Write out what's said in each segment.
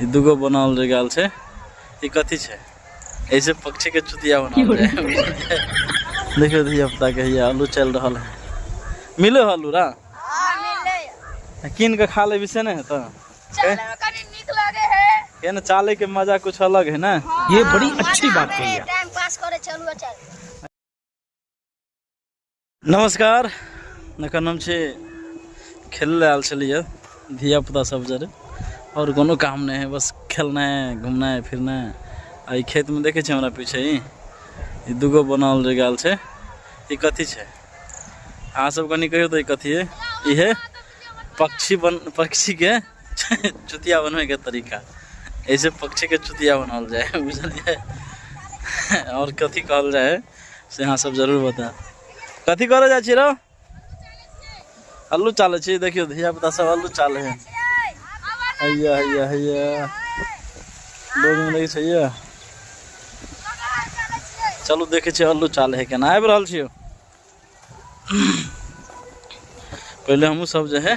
ई दूगो बनाओल जे गेल छै, ई कथी छै? ऐसे पक्षी के चुतिया बनाओल जाय है, बुझलियै? देखियौ धिया पुता के हैया आलू चलि रहल है। मिले हो आलू रा? हाँ, मिले। कीन के खा लेबी से नहीं हेतौ? चाले में कनी नीक लगे है। के ने चाले के मजा कुछ अलग है ना? ये बड़ी अच्छी बात कही आप। टाइम पास करे चलू चल। नमस्कार, एखन हम छी खेल आयल छलियै धिया पुता सब जरे, और कोनो काम नहीं है, बस खेलनाइ घूमनाइ फिरनाइ। आ ई खेतमे देखै छी हमरा पीछे ई दूगो बनाओल जे गेल छै, ई कथी छै? अहाँ सब कनि कहियौ तऽ ई कथी है? इहे पक्षी बन पक्षीके चुतिया बनबैके तरीका। ऐसे पक्षीके चुतिया बनाओल जाइ है, बुझलियै? और कथी कहल जाइ है से अहाँ सब जरूर बतायब। कथी करे जाइ छी रौ? अल्लू चालै छी। देखियौ धिया पुता सब अल्लू चालै है। हैया हैया हैया लोग में लगै छै। हैया चलू देखै छियै अल्लू चालै है केना। आबि रहल छियौ। पहिले हमहूँ सब जे है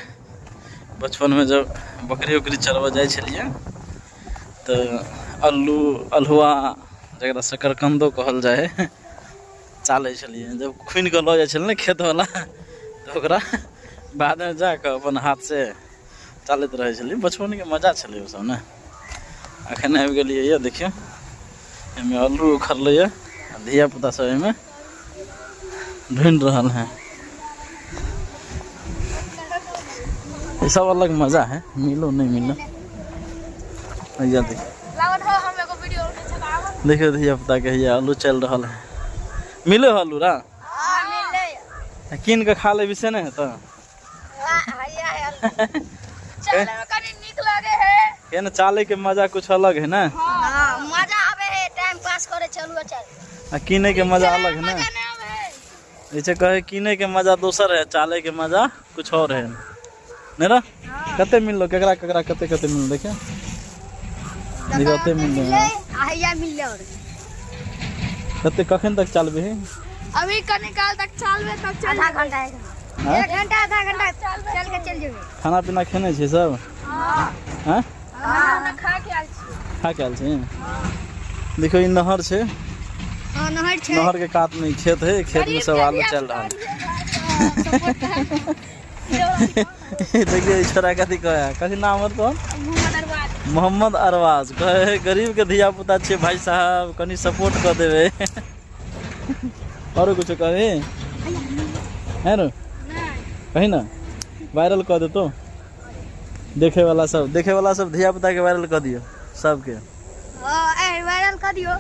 बचपनमे जब बकरी उकरी चरबऽ जाइ छलियै तऽ अल्लू अल्हुआ जकरा शकरकन्दो कहल जाइ है चालै छलियै। जब खुनि कऽ लऽ जाइ छलै ने खेतवला तऽ ओकरा बादमे जाकऽ अपन हाथसँ चालैत रहै छलियै। बचपनके मजा छलै ओसब ने। अखन आबि गेलियै यऽ, देखियौ एहिमे अल्लू उखड़लै यऽ आ धिया पुता सब एहिमे ढूँढि रहल है। ई सब अलग मजा है, मिलो नहीं मिलो। हैया देख, देखियौ धिया पुता के हैया आलू चलि रहल है। मिलो है आलू रा? मिले। कीन के खा लेबी से नहीं हेतौ? चाले में कनी नीक लगे है। के ने चाले के मजा कुछ अलग है ना? हाँ, मजा आवे है, टाइम पास करे चलू चल। आ कीने के मजा अलग है ना? मजा नहीं आवे है। जैसे कहे कीने के मजा दोसर है, चाले के मजा कुछ और है। नहीं रा? कते मिललो केकरा केकरा कते कते मिललो? देखियो देखियो कते मिललो। हैया मिलले और कते कखन तक चालबे है? अभी कनी काल तक चालबे तब चल आधा घंटा हाँ? एक घंटा आधा घंटा चल के चल जेबे। खाना पीना खेने छी सब? हाँ? हाँ, खा के आयल छी। खा के आयल छी। देखियो ई नहर छै। हाँ, नहर छै। नहर के कात में ई खेत है, खेत में सब आलू चल रहल है। देखियो ई छोरा कथी कहे है, कथी नाम है तोहर? मोहम्मद अरबाज। मोहम्मद अरबाज कहे है गरीब के धिया पुता छे भाई साहब, कनी सपोर्ट कर देबे। और कुछ कहे है नो? कही ना वायरल कर देतो। देखे वाला सब, देखे वाला सब धिया पुता के वायरल कर दियो सबके। हाँ, ए वायरल कर दियो।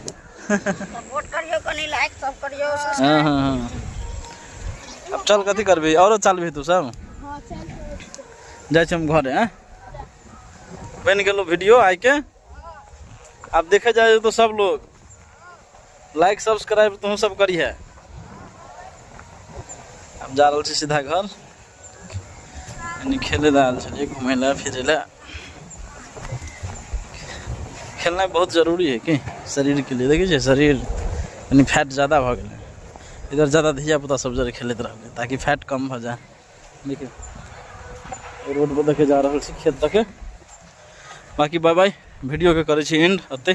सपोर्ट करियो कनी, लाइक सब करियो। हाँ, हाँ, हाँ। अब चल कथी करबी? औरो चालबी तू सब? हाँ, चल। जाइ छी हम घरे। हैं बनि गेलो वीडियो आइ के। आब देखे जाए तो सब लोग लाइक सब्सक्राइब तुम सब करिहे। अब जा रहल छी सीधा घर। यानी खेले ला आयल छलियै, घूमे ला फिरे ला। खेलनाइ बहुत जरूरी है कि शरीर के लिए। देखै छियै शरीर यानी फैट ज्यादा भऽ गेलै। इधर ज्यादा धिया पुता सब जरे खेलैत रहलै ताकि फैट कम भऽ जाए। देखियौ रोड पर देखे जा रहल छी खेत तक। बाकी बाय बाय, वीडियो के करै छी एंड अते।